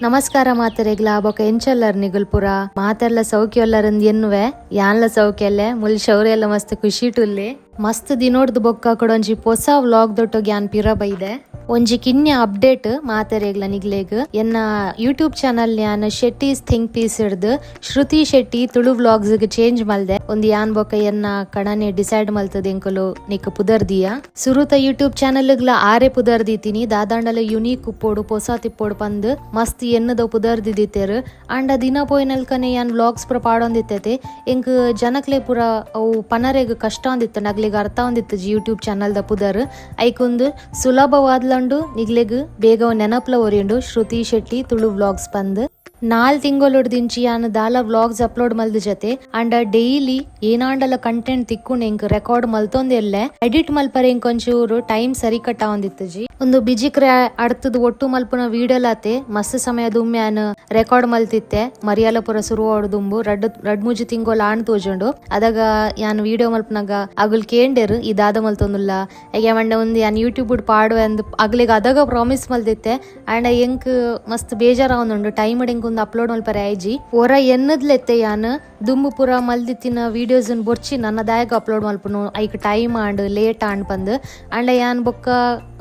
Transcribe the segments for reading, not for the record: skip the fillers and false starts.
ನಮಸ್ಕಾರ ಮಾತೆರೆಗ್ಲ ಬೊಕ ಎಂಚಲ್ಲರ್ ನಿಗುಲ್ ಪುರ ಮಾತೆರ್ಲ ಸೌಖ್ಯೊಲ್ಲರಂದ್ ಎನ್ನುವೆ ಯಾನ್ಲ ಸೌಖ್ಯಲ್ಲೆ ಮುಲ್ ಶೌರ್ಯಲ್ಲ ಮಸ್ತ್ ಖುಷಿಟುಲ್ಲೆ ಮಸ್ತ್ ದಿನೋಡ್ದು ಬೊಕ್ಕ ಕೊಡೊಂಜಿ ಪೊಸ ವ್ಲಾಗ್ ದೊಟ್ಟೊಗ್ ಯಾನ್ ಪಿರ ಬೈದೆ. ಒಂಜಿ ಕಿನ್ಯ ಅಪ್ಡೇಟ್ ಮಾತೆರೆಗ್ಲ ನಿಗ್ಲೆಗ್ ಎನ್ನ ಯೂಟ್ಯೂಬ್ ಚಾನಲ್ ಯಾನ್ ಶೆಟ್ಟೀಸ್ ಥಿಂಕ್ ಪೀಸ್ ಇಡ್ದು ಶ್ರುತಿ ಶೆಟ್ಟಿ ತುಳು ವ್ಲಾಗ್ಸ್ ಗ್ ಚೇಂಜ್ ಮಲ್ದೆ. ಒಂದು ಯಾನ್ ಬೊಕ್ಕ ಎನ್ನ ಕಣನೆ ಡಿಸೈಡ್ ಮಲ್ತದ ಎಂಕುಲು ನಿಕ್ ಪುದರ್ ದಿಯ. ಸುರುತ ಯೂಟ್ಯೂಬ್ ಚಾನಲ್ ಗ್ಲ ಆರೆ ಪುದರ್ ದೀತಿನಿ ದಾದಾಂಡಲ ಯುನೀಕ್ ಉಪ್ಪೊಡು ಪೊಸ ತಿಪ್ಪೊಡು ಪಂದ್ ಮಸ್ತ್ ಎನ್ನದ ಪುದರ್ ದಿದಿತ್ತೆರ್. ಆಂಡ ದಿನ ಪೋಯಿನಲ್ಕನೆ ಯಾನ್ ವ್ಲಾಗ್ಸ್ ಪೂರ ಪಾಡೊಂದಿತ್ತತೆ ಎಂಕ್ ಜನಕ್ಲೆ ಪೂರ ಅವು ಪನರೆಗ್ ಕಷ್ಟ ಒಂದಿತ್ತಂಡ್ ಅಗ್ಲೆಗ್ ಅರ್ಥ ಒಂದಿತ್ತಜಿ ಯೂಟ್ಯೂಬ್ ಚಾನಲ್ ದ ಪುದರ್. ಐಕೊಂದು ಸುಲಭವಾದ್ಲಂಡು ನಿಗ್ಲೆಗ್ ಬೇಗ ನೆನಪ್ಲ ಒರಿಯುಂಡು ಶ್ರುತಿ ಶೆಟ್ಟಿ ತುಳು ವ್ಲಾಗ್ಸ್ ಪಂದ್. ನಾಲ್ ತಿಂಗೊಲುಡ್ದಿಂಚಿ ಯಾನ್ ದಾಲ ವ್ಲಾಗ್ಸ್ ಅಪ್ಲೋಡ್ ಮಲ್ದ ಜತೆ ಆಂಡ ಡೈಲಿ ಏನಾಂಡಲ ಕಂಟೆಂಟ್ ತಿಕ್ಕುಂಡು ಎಂಕ್ ರೆಕಾರ್ಡ್ ಮಲ್ತೊಂದೆಲ್ಲೆ ಎಡಿಟ್ ಮಲ್ಪರೆ ಎಂಕ್ ಒಂಚೂರು ಟೈಮ್ ಸರಿ ಕಟ್ಟಾವೊಂದಿತ್ತುಜಿ. ಉಂದು ಬಿಜಿಕ್ರೆ ಅಡ್ತುದು ಒಟ್ಟು ಮಲ್ಪುನ ವೀಡಿಯೋಲಾತೆ ಮಸ್ತ್ ಸಮಯ ದುಂಬು ಯಾನ್ ರೆಕಾರ್ಡ್ ಮಲ್ತಿತ್ತೆ ಮರಿಯಾಲ ಪೂರ ಸುರು ಆವೊಡು ದುಂಬು ರಡ್ಡ್ ರಡ್ಡ್ ಮೂಜಿ ತಿಂಗೊಲು ಆಂಡ್ ತೋಜುಂಡು. ಅದಗ ಯಾನ್ ವೀಡಿಯೋ ಮಲ್ಪುನಗ ಅಗುಲ್ ಕೇಂಡೆರ್ ಈ ದಾದ ಮಲ್ತೊಂದುಲ್ಲ ಐಗೆ ಪಂಡ ಉಂದು ಯಾನ್ ಯೂಟ್ಯೂಬ್ ಡ್ ಪಾಡುವೆ ಅಂದ್ ಅಗ್ಲೆಗ್ ಅದಗ ಪ್ರಾಮಿಸ್ ಮಲ್ದಿತ್ತೆ. ಆಂಡ ಎಂಕ್ ಮಸ್ತ್ ಬೇಜಾರಾವೊಂದುಂಡು ಟೈಮ್ ಡ್ ಎಂಕ್ ಉಂದು ಅಪ್ಲೋಡ್ ಮಲ್ಪರೆ ಆಯ್ಜಿ. ಒರ ಎನ್ನುದ್ಲೆತ್ತೆ ಯಾನ್ ದುಂಬು ಪೂರ ಮಲ್ದಿತ್ತಿನ ವೀಡಿಯೋಸ್ ನ್ ಬೊರ್ಚಿ ನನ ದಾಯೆಗ್ ಅಪ್ಲೋಡ್ ಮಲ್ಪುನು ಐಕ್ ಟೈಮ್ ಆಂಡ್ ಲೇಟ್ ಆಂಡ್ ಪಂದ್. ಆಂಡ ಯಾನ್ ಬೊಕ್ಕ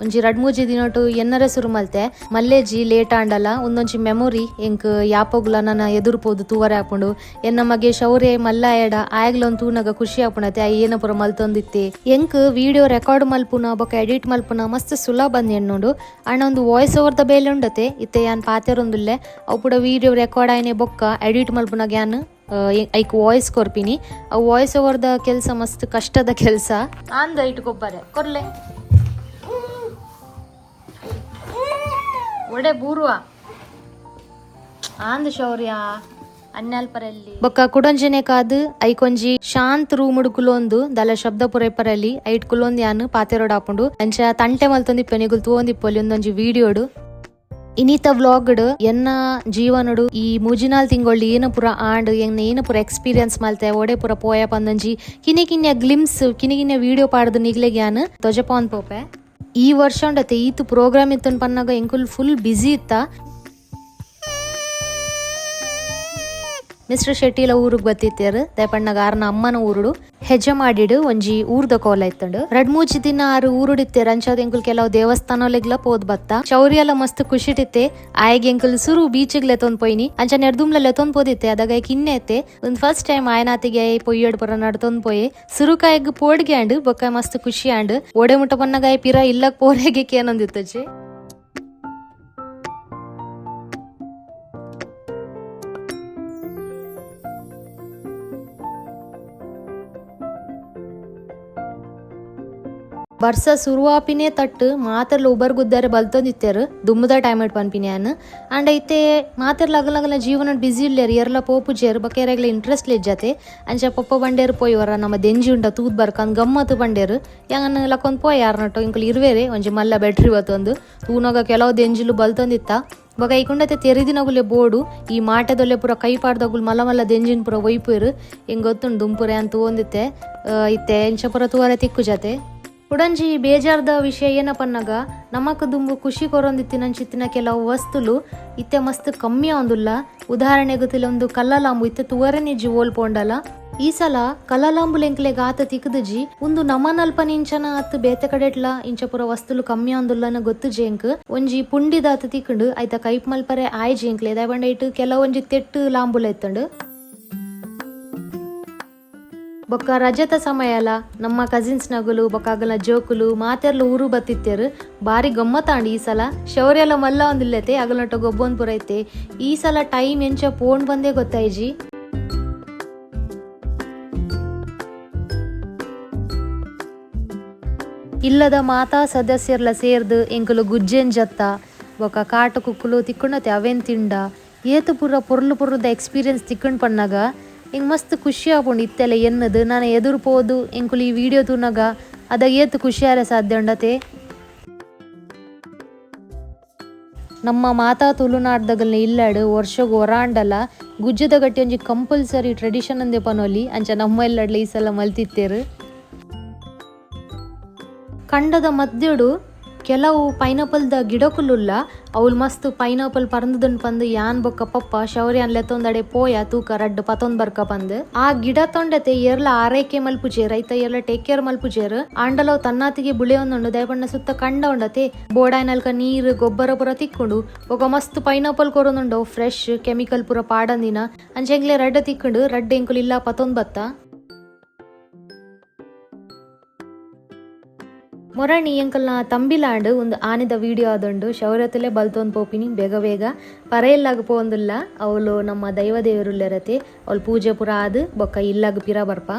ಒಂಜಿ ರಡ್ಡ್ ಮೂಜಿ ದಿನೊಟು ಎನ್ನರೆ ಸುರು ಮಲ್ತೆ ಮಲ್ಲೇಜಿ ಲೇಟ್ ಆಂಡಲ ಉಂದೊಂಜಿ ಮೆಮೊರಿ ಎಂಕ್ ಯಾಪೊಗ್ಲ ನನ ಎದುರು ಪೋದು ತೂವರೆ ಆಪುಂಡು. ಎನ್ನ ಮಗೆ ಶೌರ್ಯ ಮಲ್ಲ ಆಯಡ ಆಯಗ್ಲ ಒಂದ್ ತೂನಗ ಖುಷಿ ಆಪುಂಡತೆ ಆಯೆ ಏನ ಪೂರ ಮಲ್ತೊಂದಿತ್ತೆ. ಎಂಕ್ ವೀಡಿಯೋ ರೆಕಾರ್ಡ್ ಮಲ್ಪುನ ಬೊಕ ಎಡಿಟ್ ಮಲ್ಪುನ ಮಸ್ತ್ ಸುಲಭ ಅಂದ್ ಎನ್ನುಂಡು. ಆಂಡ ಉಂದು ವಾಯ್ಸ್ ಓವರ್ ದ ಬೇಲೆ ಉಂಡತೆ ಇತ್ತೆ ಯಾನ್ ಪಾತೆರೊಂದುಲ್ಲೆ ಅವು ಪೂರ ವೀಡಿಯೋ ರೆಕಾರ್ಡ್ ಆಯಿನೆ ಬೊಕ್ಕ ಎಡಿಟ್ ಮಲ್ಪುನಗ ಯಾನ್ ಐಕ್ ವಾಯ್ಸ್ ಕೊರ್ಪಿನಿ. ಅವು ವಾಯ್ಸ್ ಓವರ್ ದ ಕೆಲಸ ಮಸ್ತ್ ಕಷ್ಟದ ಕೆಲಸ. ಆಂದ ಇಟ್ಟು ಕೊಬ್ಬರೆ ಕೊರ್ಲೆ ಒಡೆ ಬೂರುವ ಆಂದ ಶೌರ್ಯ ಅನ್ಯಾಲ್ಪರಲ್ಲಿ ಬೊಕ್ಕ ಕುಡೊಂಜನೆ ಕಾದು ಐಕೊಂಜಿ ಶಾಂತ್ ರೂಮ್ ಕುಲೊಂದು ದಲ ಶಬ್ದ ಪುರೈಪರಲ್ಲಿ ಐಟ್ ಕುಲೊಂದು ಯಾನ್ ಪಾತೆರೋಡ್ ಆಪುಂಡು. ಅಂಚ ತಂಟೆ ಮಲ್ತೊಂದಿಪ್ಪೆ ನಿಗುಲ್ ತೂವೊಂದಿಪ್ಪೊಲಿ ಒಂದೊಂಜಿ ವೀಡಿಯೋಡು. ಇನಿತ ವ್ಲಾಗ್ ಎನ್ನ ಜೀವನಡು ಈ ಮೂಜಿನಾಲ್ ತಿಂಗೊಳ್ಳಿ ಏನ ಪುರ ಆಂಡ್ ಎನ್ನ ಏನ ಪುರ ಎಕ್ಸ್ಪೀರಿಯನ್ಸ್ ಮಲ್ತೆ ಒಡೆ ಪುರ ಪೋಯ ಪಂದೊಂಜಿ ಕಿನಿ ಕಿನ್ಯ ಗ್ಲಿಮ್ಸ್ ಕಿನಿ ಕಿನ್ಯ ವೀಡಿಯೋ ಪಾಡ್ದು ನಿಗ್ಲೆಗ್ ಯಾನ್ ತೊಜಪಾನ್ ಪೋಪೆ. ಈ ವರ್ಷ ಉಂಡತೆ ಈತ್ ಪ್ರೋಗ್ರಾಮ್ ಇತ್ತನ್ ಪನ್ನಾಗ ಎಂಕುಲ್ ಫುಲ್ ಬಿಸಿ ಇತ್ತ. ಮಿಸ್ಟರ್ ಶೆಟ್ಟಿಲ ಊರುಗ್ ಬತ್ತಿತ್ತೇರು ದಯಪಣ್ಣಗ ಆರ್ನ ಅಮ್ಮನ ಊರುಡು ಹೆಜ್ಜೆ ಮಾಡಿಡು ಒಂಜಿ ಊರ್ದ ಕೋಲ ಇತ್ತಂಡು. ರಡ್ಡ್ ಮೂಜಿ ದಿನ ಆರು ಊರುಡಿತ್ತೇರು ಅಂಚಾದ್ ಎಂಕುಲ್ ಕೆಲವು ದೇವಸ್ಥಾನಲೆಗ್ಲ ಪೋದ್ ಬತ್ತ. ಚೌರಿಯಲ ಮಸ್ತ್ ಖುಷಿಟಿತ್ತೆ ಆಯಗ್ ಎಂಕುಲ್ ಸುರು ಬೀಚ್ಗ್ ಲೆತೊಂದ್ ಪೋಯಿನಿ. ಅಂಚ ನೆರ್ದುಮ್ಲ ಲೆತೊಂದ್ ಪೋದಿತ್ತೆ ಅದಾಗ ಐಕ್ ಇನ್ನೆ ಇತ್ತೆ ಒಂದ್ ಫಸ್ಟ್ ಟೈಮ್ ಆಯನಾತಿಗೆ ಪೊಯ್ಯಡ್ ಪುರ ನಡ್ತೊಂದ್ ಪೋಯೆ. ಸುರುಕಾಯಗ್ ಪೋಡ್ಗೆ ಆಂಡ್ ಬೊಕ್ಕ ಮಸ್ತ್ ಖುಷಿ ಆಂಡ್. ಓಡೆ ಮುಟ್ಟ ಪನ್ನಗ ಪಿರ ಇಲ್ಲಗ್ ಪೋರೆಗೆ ಕೇನೊಂದಿತ್ತಜಿ. ಬರ್ಸ ಸುರುವಾಪಿನೇ ತಟ್ಟು ಮಾತೆರ್ಲ ಉಬರ್ ಗುದ್ದಾರೆ ಬಲ್ತೊಂದಿತ್ತೆರ್ ದುಂಬುದ ಟೈಮ್ it ಪನ್ಪಿನಿ ಯಾನ್. ಆಂಡ ಇತ್ತೆ ಮಾತೆರ್ಲ ಅಗಲಗಲ ಜೀವನ ಬಿಸಿ ಇಲ್ಲೆರ್ ಏರ್ಲ ಪೋಪುಜೆರ್ ಬೊಕ ಏರೆಗ್ಲ ಇಂಟ್ರೆಸ್ಟ್ ಇಜ್ಜತೆ. ಅಂಚ ಪೊಪ್ಪ ಬಂಡೇರ್ ಪೋಯಿ ವರ ನಮ್ಮ ದೆಂಜಿ ಉಂಡ ತೂದ್ ಬರ್ಕಂದ್ ಗಮ್ಮತ್ ಬಂಡೇರ್ ಯಾನ್ ಲಕೊಂದ್ ಪೋಯೆ ಯಾರ್ನೊಟ್ಟು ಇಂಕುಲು ಇರುವೆರೆ ಒಂಜಿ ಮಲ್ಲ ಬ್ಯಾಟ್ರಿ ಬತ್ತೊಂದು ತೂನಗ ಕೆಲವು ದೆಂಜಿಲು ಬಲ್ತೊಂದಿತ್ತ. ಬೊಕ ಐಕುಂಡತೆ ತೆರಿದಿನಗುಲೆ ಬೋಡು ಈ ಮಾಟೆದೊಲ್ಲೆ ಪೂರ ಕೈ ಪಾಡ್ದಗುಲು ಮಲ್ಲ ಮಲ್ಲ ದೆಂಜಿನ್ ಪೂರ ಒಯ್ಪುವೆರ್ ಎಂಕ್ ಗೊತ್ತುಂಡು ದುಂಪುರೆ ಅಂತ ತೂವೊಂದಿತ್ತೆ ಇತ್ತೆ ಎಂಚ ಪೂರ ತೂವರೆ ತಿಕ್ಕುಜತೆ. ಕುಡಂಜಿ ಬೇಜಾರ್ದ ವಿಷಯ ಏನಪನ್ನಗ ನಮಕ್ ದುಂಬು ಖುಷಿ ಕೊರೊಂದಿತ್ತಿನಂಚಿತ್ತಿನ ಕೆಲವು ವಸ್ತುಲು ಇತ್ತೆ ಮಸ್ತ್ ಕಮ್ಮಿ ಆವೊಂದುಲ್ಲ. ಉದಾಹರಣೆಗ್ ಒಂದು ಕಲ್ಲಲಾಂಬು ಇತ್ತೆ ತುವರೆನಿಜ್ಜಿ ಓಲ್ ಪೋಂಡಲ. ಈ ಸಲ ಕಲ್ಲಲಾಂಬುಲು ಎಂಕ್ಲೆಗ್ ಆತ ತಿಕ್ಕುದುಜಿ. ಉಂದು ನಮನಲ್ಪ ಇಂಚನ ಅತ್ ಬೇತೆ ಕಡೆಟ್ಲ ಇಂಚ ಪೂರ ವಸ್ತುಲು ಕಮ್ಮಿ ಆವೊಂದುಲ್ಲನ ಗೊತ್ತುಜಿ ಎಂಕ್. ಒಂಜಿ ಪುಂಡಿದಾತ್ ತಿಕ್ಕುಂಡು ಐತ ಕೈಪ್ ಮಲ್ಪರೆ ಆಯ್ಜಿ ಎಂಕ್ಲೆ ದಾಯೆ ಪಂಡ ಐಟ್ ಕೆಲವೊಂಜಿ ತೆಟ್ಟು ಲಾಂಬುಲ ಇತ್ತುಂಡು. ಬೊಕ್ಕ ರಜತ ಸಮಯಲ ನಮ್ಮ ಕಸಿನ್ಸ್ ನಗುಲು ಬೊಕ್ಕ ಅಗಲ ಜೋಕುಲು ಮಾತೆರ್ಲ ಊರು ಬತ್ತಿತ್ತೇರು ಬಾರಿ ಗಮ್ಮತ್ತಾಂಡ್ ಈ ಸಲ. ಶೌರ್ಯಲ ಮಲ್ಲ ಒಂದಿಲ್ಲತೆ ಅಗಲನೊಟ್ಟ ಗೊಬ್ಬೊಂದ್ ಪೂರ ಇತ್ತೆ. ಈ ಸಲ ಟೈಮ್ ಎಂಚ ಪೋಂಡ್ ಬಂದೇ ಗೊತ್ತಾಯ್ಜಿ. ಇಲ್ಲದ ಮಾತಾ ಸದಸ್ಯರ್ಲ ಸೇರ್ದು ಎಂಕುಲು ಗುಜ್ಜೆನ್ ಜತ್ತ ಬೊಕ್ಕ ಕಾಟ ಕುಕ್ಕುಲು ತಿಕ್ಕುಂಡತೆ ಅವೇನ್ ತಿಂಡ ಏತು ಪೂರ ಪೊರ್ಲು ಪೊರ್ಲುದ ಎಕ್ಸ್ಪೀರಿಯನ್ಸ್ ತಿಕ್ಕುಂಡ್ ಪನ್ನಾಗ ಎಂಕ್ ಮಸ್ತ್ ಖುಷಿ ಆಪುಂಡು ಇತ್ತೆಲ್ಲ ಎನ್ನದು ನಾನ ಎದುರು ಪೋದು ಎಂಕುಲು ಈ ವಿಡಿಯೋ ತೂನಗ ಅದಾಗ ಏತು ಖುಷಿ ಆರೆ ಸಾಧ್ಯ ಉಂಡತೆ. ನಮ್ಮ ಮಾತಾ ತುಳುನಾಡ್ದಗಲ್ನ ಇಲ್ಲಡ್ ವರ್ಷಗ್ ಒರಾಂಡಲ ಗುಜ್ಜದ ಗಟ್ಟಿ ಒಂಜಿ ಕಂಪಲ್ಸರಿ ಟ್ರೆಡಿಷನ್ ಅಂದೆ ಪನೊಲಿ ಅಂಚ ನಮ್ಮ ಇಲ್ಲಡ್ಲ ಈ ಸಲ ಮಲ್ತಿತ್ತೇರು. ಕಂಡದ ಮಧ್ಯಡು ಕೆಲವು ಪೈನಾಪಲ್ ದ ಗಿಡಕುಲುಲ್ಲ ಅವ್ಲು ಮಸ್ತ್ ಪೈನಾಪಲ್ ಪರಂದುದುಂಡು ಪಂದ್ ಯಾನ್ ಬೊಕ್ಕ ಪಪ್ಪ ಶೌರ್ಯಾನ್ ಲೆತ್ತೊಂದಡೆ ಪೋಯ ತೂಕ ರಡ್ಡ್ ಪತೊಂದ್ ಬರ್ಕ ಪಂದ್. ಆ ಗಿಡ ತೊಂಡತೆ ಏರ್ಲ ಆರೈಕೆ ಮಲ್ಪುಜೆರ್, ಐತ ಏರ್ಲ ಟೇಕ್ ಕೇರ್ ಮಲ್ಪುಜೆರ್. ಆಂಡಲ ಅವು ತನ್ನಾತಿಗೆ ಬುಳೆಯೊಂದುಂಡು. ದಾಯೆ ಸುತ್ತ ಕಂಡ ಉಂಡತೆ, ಬೋಡಾಯಿನಲ್ಕ ನೀರ್ ಗೊಬ್ಬರ ಪೂರ ತಿಕ್ಕುಂಡು. ಬೊಕ ಮಸ್ತ್ ಪೈನಾಪಲ್ ಕೊರೊಂದುಂಡು, ಫ್ರೆಶ್ ಕೆಮಿಕಲ್ ಪೂರ ಪಾಡಂದಿನ. ಅಂಚ ಎಂಕ್ಲೆ ರಡ್ಡ್ ತಿಕ್ಕುಂಡು, ರಡ್ಡ್ ಎಂಕುಲು ಇಲ್ಲ ಪತೊಂದ್ ಬತ್ತ. ಮೊರಣಿ ಎಂಕಲ್ನ ತಂಬಿಲಾಂಡ್ ಒಂದು ಆನೆದ ವಿಡಿಯೋ ಆದುಂಡು. ಶೌರ್ಯತಲೆ ಬಲ್ತೊಂದು ಪೋಪಿನಿ ಬೇಗ ಬೇಗ ಪರೆಯಲ್ಲಾಗ ಪೋಂದುಲ್ಲ. ಅವಳು ನಮ್ಮ ದೈವ ದೇವರುಲ್ಲೆರತೆ, ಅವಳು ಪೂಜೆ ಪೂರ ಆದ್ ಬೊಕ್ಕ ಇಲ್ಲಾಗ ಪಿರ ಬರ್ಪ.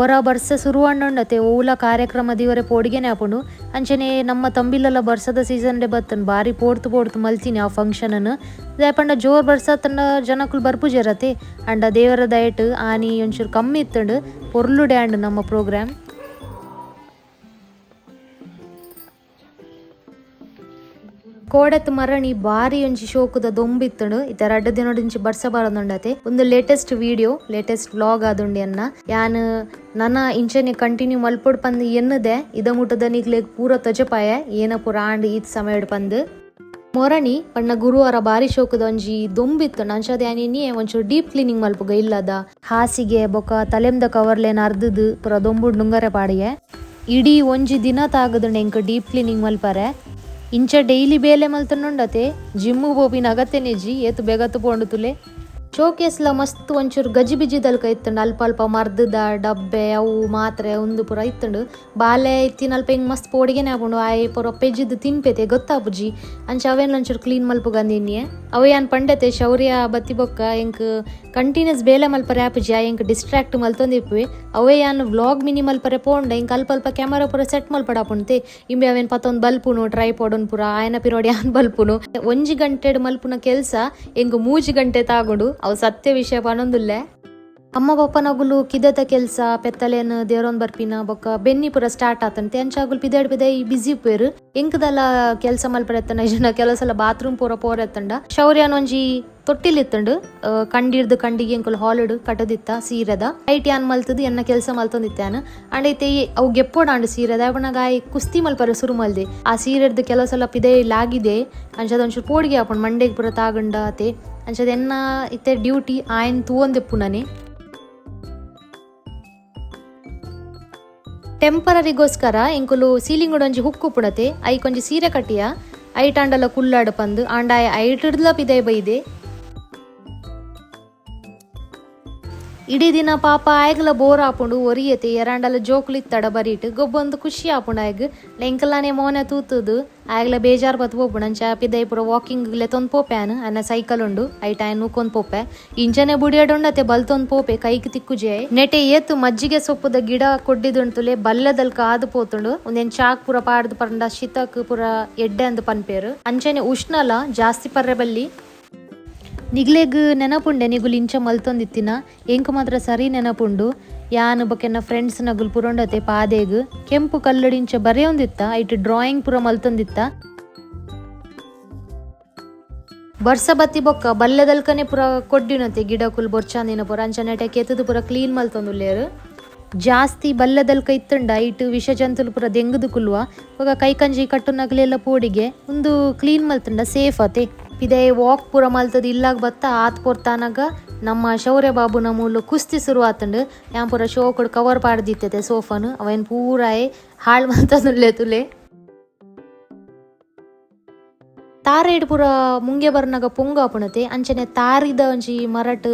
ಒರ ಬರ್ಸ ಸುರುವಾಂಡತೆ ಓಲ ಕಾರ್ಯಕ್ರಮ ದಿವರೆ ಪೋಡಿಗೆನೆ ಆಪುಂಡು. ಅಂಚನೆ ನಮ್ಮ ತಂಬಿಲೆಲ್ಲ ಬರ್ಸದ ಸೀಸನ್ ಡೇ ಬತ್ತನ್ ಬಾರಿ ಪೋಡ್ತು ಪೋಡ್ತು ಮಲ್ತಿನಿ ಆ ಫಂಕ್ಷನ್ ಅನ್ನು. ದಾಯೆ ಜೋರ್ ಬರ್ಸ ತಂಡ ಜನಕುಲು ಬರ್ಪುಜೆರತೆ. ಅಂಡ ದೇವರ ದಯಟ್ ಆನಿ ಒಂಚೂರು ಕಮ್ಮಿ ಇತ್ತಂಡು ಪೊರ್ಲುಡೆ ಆಂಡ್ ನಮ್ಮ ಪ್ರೋಗ್ರಾಮ್. ಕೋಡತ್ ಮರಣಿ ಬಾರಿ ಒಂಜಿ ಶೋಕುದ ದೊಂಬಿತ್ತುಂಡು. ಇತ್ತೆ ರಡ್ಡ್ ದಿನೊಡಿಂಚಿ ಬರ್ಸ ಬರೊಂದುಂಡತೆ. ಒಂದು latest video latest vlog ಆದುಂಡು ಎನ್ನ. ಯಾನ್ ನನ ಇಂಚನೆ ಕಂಟಿನ್ಯೂ ಮಲ್ಪೊಡು ಪಂದ್ ಎನ್ನುದೆ. ಇದ ಮುಟ್ಟದ ನಿಕ್ಲೆಗ್ ಪೂರ ತೊಜಪಾಯ ಏನ ಪೂರ ಆಂಡ್ ಈತ್ ಸಮಯಡ್ ಪಂದ್. ಮೊರಣಿ ಪಣ್ಣ ಗುರುವಾರ ಬಾರಿ ಶೋಕುದ ಒಂಜಿ ದೊಂಬಿತ್ತುಂಡು. ಅಂಚಾದ್ ಯಾನ್ ಎನ್ನಿಯೆ ಒಂಚೂರು ಡೀಪ್ ಕ್ಲೀನಿಂಗ್ ಮಲ್ಪುಗ ಇಲ್ಲದ. ಹಾಸಿಗೆ ಬೊಕ ತಲೆಂದ ಕವರ್ಲೆನ್ ಅರ್ದುದು ಪೂರ ದೊಂಬುಡು ನುಂಗರೆ ಪಾಡಿಯೆ. ಇಡೀ ಒಂಜಿ ದಿನ ತಾಗುದುಂಡು ಎಂಕ್ ಡೀಪ್ ಕ್ಲೀನಿಂಗ್ ಮಲ್ಪರೆ. ಇಂಚ ಡೈಲಿ ಬೇಲೆ ಮಲ್ತೊಂಡುಂಡತೆ ಜಿಮ್ ಪೋಪಿನ ಅಗತ್ಯನೇಜಿ ಏತ್ ಬೇಗತ್ತು ಪೋಂಡು ತುಲೆ. ಶೋಕೇಸ್ಲ ಮಸ್ತ್ ಒಂಚೂರು ಗಜಿ ಬಿಜಿ ದಲ್ಕ ಇತ್ತುಂಡು. ಅಲ್ಪ ಅಲ್ಪ ಮರ್ದದ ಡಬ್ಬೆ ಅವು ಮಾತ್ರೆ ಉಂದು ಪೂರ ಇತ್ತುಂಡು. ಬಾಲೆ ಇತ್ತಿನ ಅಲ್ಪ ಹಿಂಗ್ ಮಸ್ತ್ ಪೋಡಿಗೆನೆ ಆಪುಂಡು. ಆಯೆ ಪೂರ ಪೆಜ್ಜಿದ್ ತಿನ್ಪೆತೆ ಗೊತ್ತಾಪುಜಿ. ಅಂಚ ಅವೇನ್ಲ ಒಂಚೂರು ಕ್ಲೀನ್ ಮಲ್ಪುಗಂದಿನ್ಯೆ. ಅವು ಯಾನ್ ಪಂಡತೆ ಶೌರ್ಯ ಬತ್ತಿ ಬೊಕ್ಕ ಎಂಕ್ ಕಂಟಿನ್ಯೂಸ್ ಬೇಲೆ ಮಲ್ಪರೆ ಆಪುಜಿ, ಆ ಎಂಕ್ ಡಿಸ್ಟ್ರಾಕ್ಟ್ ಮಲ್ತೊಂದಿಪ್ಪುವೆ. ಅವೇ ಯಾನ್ ವ್ಲಾಗ್ ಮಿನಿ ಮಲ್ಪರೆ ಪೋಂಡ ಎಂಕ್ ಅಲ್ಪ ಅಲ್ಪ ಕ್ಯಾಮರಾ ಪೂರ ಸೆಟ್ ಮಲ್ಪಡಾಪುಂಡು. ಇಂಬೆ ಅವೇನ್ ಪತ್ತೊಂದು ಬಲ್ಪುನು ಟ್ರೈಪಾಡ್ ಪೂರ ಆಯನ ಪಿರೋಡಿ ಯಾನ್ ಬಲ್ಪುನು. ಒಂಜಿ ಗಂಟೆಡ್ ಮಲ್ಪುನ ಕೆಲ್ಸ ಎಂಕ್ 3 ಗಂಟೆ ತಾಗುಂಡು. ಅವು ಸತ್ಯ ವಿಷಯ ಪನೊಂದುಲ್ಲೆ. ಅಮ್ಮ ಪಪ್ಪನಗುಲು ಕಿದೆತ ಕೆಲ್ಸ ಪೆತ್ತಲೇನ್ ದೇರೊಂದ್ ಬರ್ಪಿನ ಬೊಕ್ಕ ಬೆನ್ನಿ ಪೂರ ಸ್ಟಾರ್ಟ್ ಆತಂತೆ. ಅಂಚಾಗುಲು ಪಿದೆಡ್ ಪಿದೈ ಬಿಸಿ ಉಪ್ಪೇರು. ಎಂಕದಲ್ಲ ಕೆಲಸ ಮಲ್ಪರೆತ್ತನ ಜನ ಕೆಲವು ಸಲ ಬಾತ್ರೂಮ್ ಪೂರ ಪೋರೆತ್ತಂಡ. ಶೌರ್ಯಾನ್ ಒಂಜಿ ತೊಟ್ಟಿಲ್ ಇತ್ತಂಡು. ಕಂಡಿರ್ದು ಕಂಡಿಗೆ ಎಂಕುಲು ಹಾಲಿಡ್ ಕಟ್ಟದಿತ್ತ ಸೀರೆದ. ಐಟ್ ಯಾನ್ ಮಲ್ತದು ಎನ್ನ ಕೆಲಸ ಮಲ್ತೊಂದಿತ್ತಾನ. ಅಂಡ್ ಐತೆ ಅವು ಗೆಪ್ಪೋಡಾಂಡ್ ಸೀರೆದ. ಅವನಾಗ ಆಯ್ ಕುಸ್ತಿ ಮಲ್ಪರೆ ಸುರು ಮಲ್ದೆ. ಆ ಸೀರೆರ್ದು ಕೆಲವು ಸಲ ಪಿದೈ ಲಾಗಿದೆ. ಅಂಚದ ಒಂಚೂರು ಪೋಡಿಗೆ ಆಪುಂಡು ಮಂಡೆಗ್ ಪೂರ ತಾಗಂಡ ಆತೆ. ಅಂಚದ ಎನ್ನ ಇತ್ತೆ ಡ್ಯೂಟಿ ಆಯನ್ ತೂವೊಂದೆಪ್ಪುನನೆ. ಟೆಂಪರರಿಗೋಸ್ಕರ ಎಂಕುಲು ಸೀಲಿಂಗ್ ಒಂಜಿ ಹುಕ್ಕು ಪುಣತೆ ಐಕೊಂಜಿ ಸೀರೆ ಕಟ್ಟಿಯ ಐಟಾಂಡಲ ಕುಲ್ಲಾಡು ಪಂದ್ ಆಂಡ ಐಟಿಡ್ಲ ಪಿದೈ ಬೈದೆ. ಇಡೀ ದಿನ ಪಾಪ ಆಯ್ಗಲ ಬೋರ್ ಆಪುಂಡು ಒರಿಯತೆ. ಎರಾಂಡಲ ಜೋಕುಲು ಇತ್ತಡ ಬರೀಟ್ ಗೊಬ್ಬೊಂದು ಖುಷಿ ಆಪುಂಡು ಆಯ್ಗ್. ಎಂಕಲ್ಲಾನೆ ಮೋನೆ ತೂತುದು ಆಯ್ಗಲ ಬೇಜಾರ್ ಬತ್ ಪೋಪುಂಡು. ಅಂಚ ಪಿದೈ ಪೂರ ವಾಕಿಂಗ್ ಲೆತ್ತೊಂದು ಪೋಪೆ ಆನ್. ಅನ್ನ ಸೈಕಲ್ ಉಂಡು ಐಟ್ ಆಯನ್ ನೂಕೊಂದ್ ಪೋಪೆ. ಇಂಚನೆ ಬುಡಿಯಡುಂಡತೆ ಬಲ್ತೊಂದು ಪೋಪೆ ಕೈಕ್ ತಿಕ್ಕುಜೆ. ನೆಟೆ ಏತ್ ಮಜ್ಜಿಗೆ ಸೊಪ್ಪುದ ಗಿಡ ಕೊಡ್ಡಿದುಂಟುಲೆ ಬಲ್ಲದಲ್ಕ ಆದ್ ಪೋತುಂಡು. ಉಂದೆನ್ ಚಾಕ್ ಪೂರ ಪಾಡ್ದು ಪಂಡ ಶಿತಕ್ ಪೂರ ಎಡ್ಡೆ ಅಂದ್ ಪನ್ಪೇರು. ಅಂಚನೆ ಉಷ್ಣಲ ಜಾಸ್ತಿ ಪರ್ರೆ ಬಲ್ಲಿ. ನಿಗ್ಲೆಗ್ ನೆನಪುಂಡೆ ನಿಗುಲು ಇಂಚ ಮಲ್ತೊಂದಿತ್ತಿನ. ಎಂಕ್ ಮಾತ್ರ ಸರಿ ನೆನಪುಂಡು. ಯಾನ್ ಬೊಕ್ಕ ಎನ್ನ ಫ್ರೆಂಡ್ಸ್ ನಗುಲು ಪುರೊಂಡತೆ ಪಾದೆಗ್ ಕೆಂಪು ಕಲ್ಲುಡು ಇಂಚ ಬರೆಯೊಂದಿತ್ತ. ಐಟ್ ಡ್ರಾಯಿಂಗ್ ಪೂರ ಮಲ್ತೊಂದಿತ್ತ. ಬರ್ಸ ಬತ್ತಿ ಬೊಕ್ಕ ಬಲ್ಲೆದಲ್ಕನೆ ಪೂರ ಕೊಡ್ಡಿನತೆ ಗಿಡಕುಲು ಬೊರ್ಚಾಂದಿನ ಪೂರ. ಅಂಚ ನೆಟೆ ಕೆತ್ತುದು ಪೂರ ಕ್ಲೀನ್ ಮಲ್ತೊಂದುಲ್ಲೆರ್. ಜಾಸ್ತಿ ಬಲ್ಲೆದಲ್ಕ ಇತ್ತುಂಡ ಐಟ್ ವಿಷ ಜಂತುಲು ಪೂರ ದೆಂಗುದು ಕುಲ್ವ. ಬೊಕ ಕೈಕಂಜಿ ಕಟ್ಟುನಗಲೆಲ್ಲ ಪೋಡಿಗೆ ಉಂದು ಕ್ಲೀನ್ ಮಲ್ತುಂಡ ಸೇಫ್ ಆತೆ. ಪಿದೈ ವಾಕ್ ಪೂರ ಮಲ್ತದ ಇಲ್ಲಾಗ ಬತ್ತ ಆತ್ ಪೊರ್ತಾನಗ ನಮ್ಮ ಶೌರ್ಯ ಬಾಬುನ ಮೂಲು ಕುಸ್ತಿ ಶುರು ಆತುಂಡು. ಯಾನ್ ಪೂರ ಶೋಕುಡು ಕವರ್ ಪಾಡ್ದಿತ್ತೆ ಸೋಫಾನು. ಅವೇನ್ ಪೂರಾಯೆ ಹಾಳ್ ಮಲ್ತೊಂದುಲ್ಲೆ ತುಲೆ. ತಾರೇಡ್ ಪೂರ ಮುಂಗೆ ಬರ್ನಗ ಪೊಂಗು ಆಪುಂಡತೆ. ಅಂಚನೆ ತಾರಿದ ಒಂಜಿ ಮರಟ್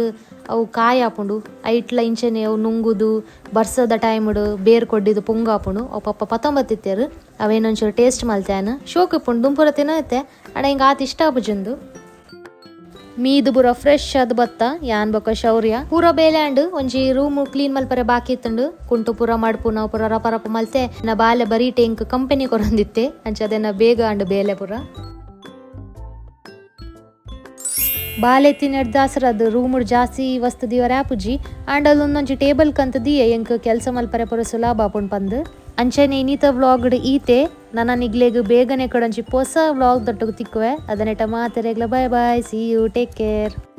ಅವು ಕಾಯಿ ಆಪುಂಡು. ಐಟ್ಲ ಇಂಚನೆ ಅವು ನುಂಗುದು ಬರ್ಸದ ಟೈಮ್ಡ್ ಬೇರ್ ಕೊಡ್ಡಿದು ಪೊಂಗು ಆಪುಂಡು. ಅವು ಪಪ್ಪ ಪತ್ತೊಂಬತ್ತಿತ್ತೇರು. ಅವೇನೊಂಚೂರು ಟೇಸ್ಟ್ ಮಲ್ತೆ ಶೋಕ್ ಇಪ್ಪುಂಡು ದುಂಪುರ ತಿನ್ನತ್ತೆ. ಅಂಡ ಹಿಂಗ ಆತ್ ಇಷ್ಟ ಆಪುಜುಂದು. ಮೀದು ಪೂರ ಫ್ರೆಶ್ ಆದ್ ಬತ್ತ ಯಾನ್ ಬೊಕ ಶೌರ್ಯ ಪೂರ ಬೇಲೆ ಆಂಡ್. ಒಂಜಿ ರೂಮ್ ಕ್ಲೀನ್ ಮಲ್ಪರೆ ಬಾಕಿ ಇತ್ತುಂಡು. ಕುಂಟು ಪೂರ ಮಡ್ಪುನ ಪೂರ ರಪ ರಪ ಮಲ್ತೆ. ನ ಬಾಲೆ ಬರೀ ಟೆಂಕ್ ಕಂಪನಿ ಕೊರೊಂದಿತ್ತೆ. ಅಂಚ ಅದನ್ನ ಬೇಗ ಆಂಡ್ ಬೇಲೆ ಪೂರ. ಬಾಲೆ ತಿನ್ನಡ್ ರೂಮ್ ಜಾಸ್ತಿ ವಸ್ತು ದಿವರ ಆಪುಜಿ. ಆಂಡ ಅಲ್ಲೊಂದೊಂಜಿ ಟೇಬಲ್ ಕಂತ ದಿಯೆ ಎಂಕ್ ಕೆಲಸ ಮಲ್ಪರೆ ಪೂರ ಸುಲಭ ಆಪುಂಡು ಪಂದ್. ಅಂಚನೆ ಇನಿತ ವ್ಲಾಗ್ ಈತೆ. ನನ ನಿಗ್ಲೆಗ್ ಬೇಗನೆ ಕೊಡೊಂಜಿ ಪೊಸ vlog ದೊಟ್ಟುಗು ತಿಕ್ಕುವೆ. ಅದನೆಟ ಮಾತೆರೆಗ್ಲ bye bye, see you, take care.